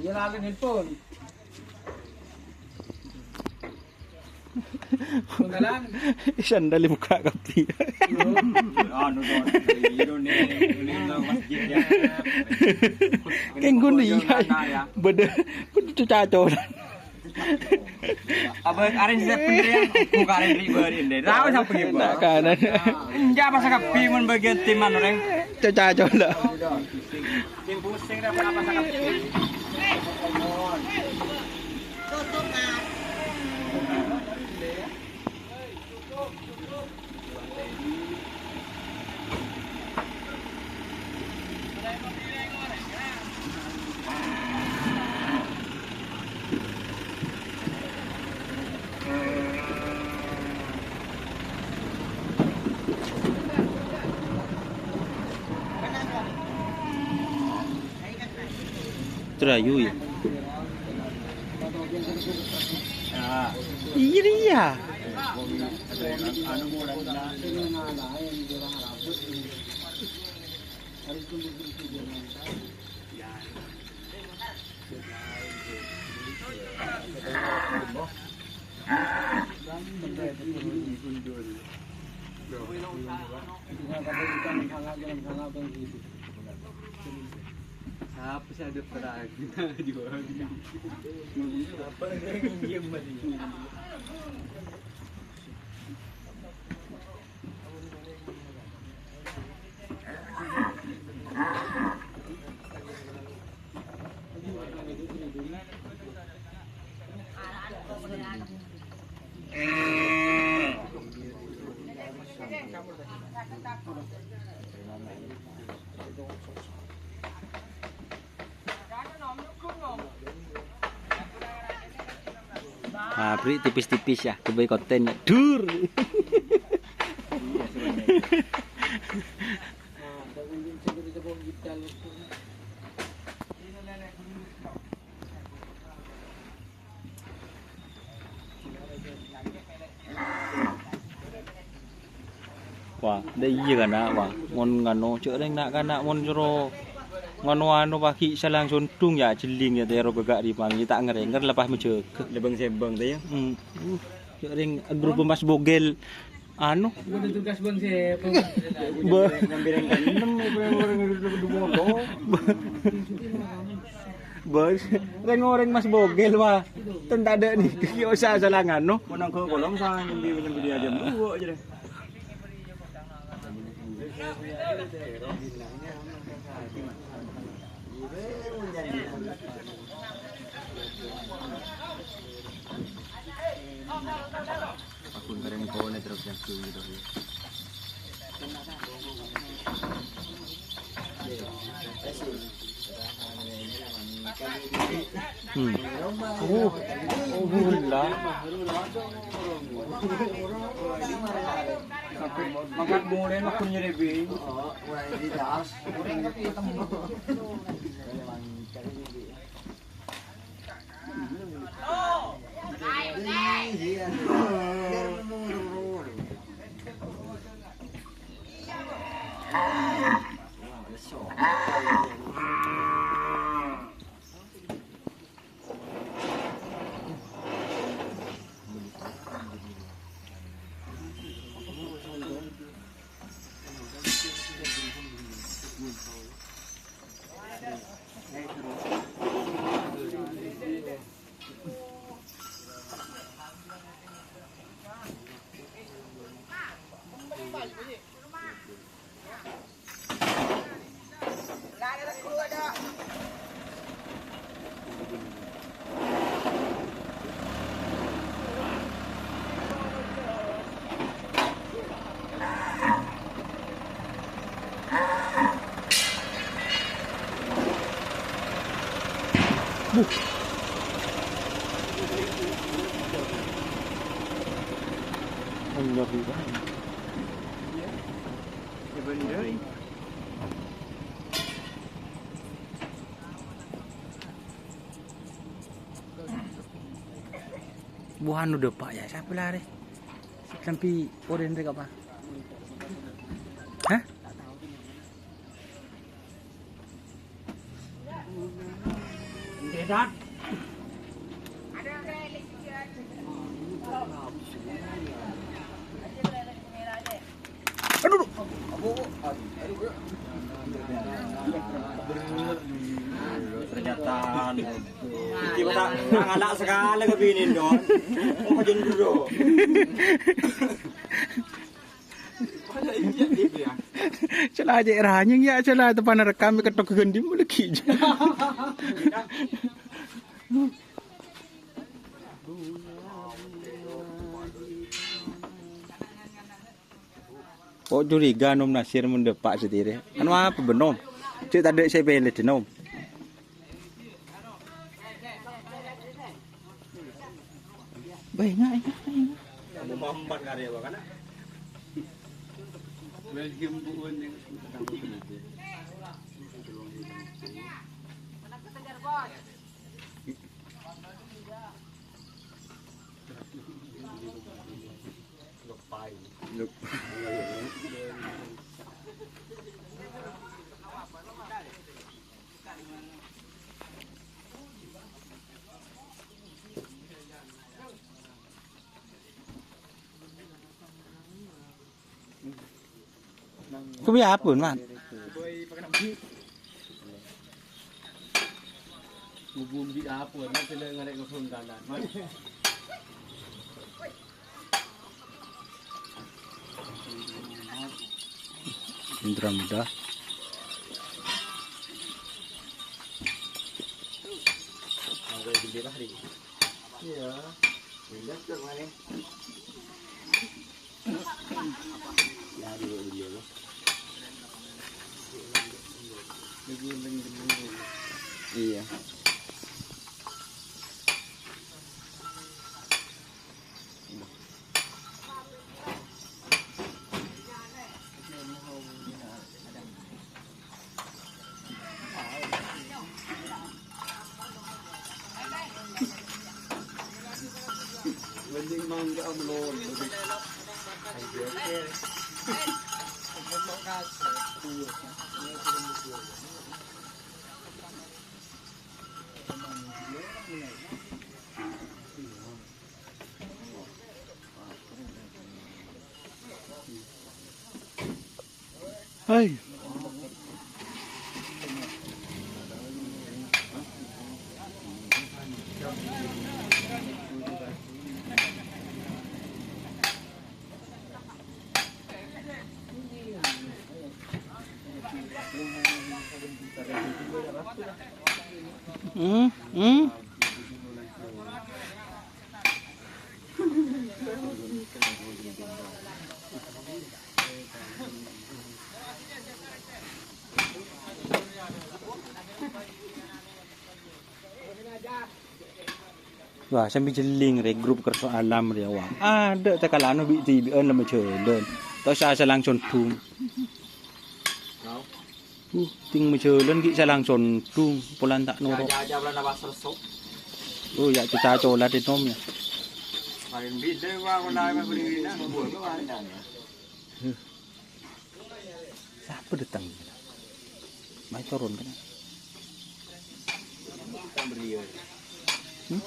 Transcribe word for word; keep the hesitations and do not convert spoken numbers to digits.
Iyâ, la nelpon. Penggalan. Sandal buka kabbhi. Anu, Don. Ini, ini, ini masjid, ya. Kenggun, iya. Bâdâ, bâdâ cacolan. Apa arèn sè bener ya? Bukan arèn ribet ini. Tahu siapa gitu? Nak kanan. Enggak, masa kabbhi mon bagian timan, rèng. Cacolan. Sing pusing rèng apa sakit? Terayu ya. Iya, iya. Sapa sè adâ' perang? Jual. Apa yang nginjil, Mas? Pabrik tipis-tipis ya, kebai konten ya. Dur. Wah, dâ' iyâ kana', wah. Mon nganu, cè' rèng na'-kana' mon soro nganu-anu paghi' salang sondung ya, jhelling ya, tèro gâgâ' rèng paghi' ta' ngèrèngèr lepas majâgâ. Lebeng sembang ta' ya? Hmm. Uh, cè' rèng grup Mas Bogel. Anu. Udah tugas Bang Sep. Bos. Bos, rèng-orèng Mas Bogel, wah. Ten tadâ' nèka, ghi' osa salangan, no? Mon nangko' kolong sa nyambi-nyambi dia jam dua aja deh. Akun kareng kone terus yang gitu ya. Hmm. Uh, uh, la. Mangkat mulai aku nyeri bing. Buh. Anyar juga. Ya bener. Buhan udah, Pak, ya, siapa lari? Sampai orèng rèk apa? Hah? Aduh, aduh. Ternyata iki ta' ngalak sakalè ka binè, Don. Oh, jendro. Cella' jhâ' ranyèng, yâ, cella' teppa'na rekam, kettok ghândhi' mulai ghi'. Kok curiga Nom Nasir mon dâpa' satèya? Anu apa bân Nom? Cè' tadâ' sè pèlè dâ' Nom. Bâ, enga', enga', enga'. Kuwi apa, Man? Ngubung di apa, nanti le ngarep ngubung dalan, Man. Indra Muda. Iya. Iya. Hai. Hmm, hmm. Wah, sambi jelling rè grup kerso alam rè, wah. Adâ' takalano bi'-dhibi'ân la majhâlân. Terros asa langsung dung. Uh, ting majhâlân ghi' asa langsung dung, polana ta' noro'. Oh, yâ, caca cola di Nom, yâ. Sapa dâteng? Mai toron kana'. Hmm?